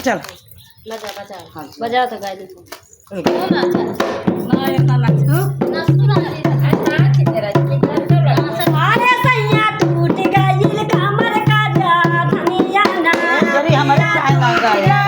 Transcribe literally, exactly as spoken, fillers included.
चल। बजा, बजा। हाँ, चल। बजा तो गाय देखो। एक। ना, चल। ना, इतना ना छू। ना, सुना दे। अरे, नाच के राज के। अरे, सैया टूट गइल कमर का जा धनिया ना। ए, तेरी हमारे चाहे ना गाए।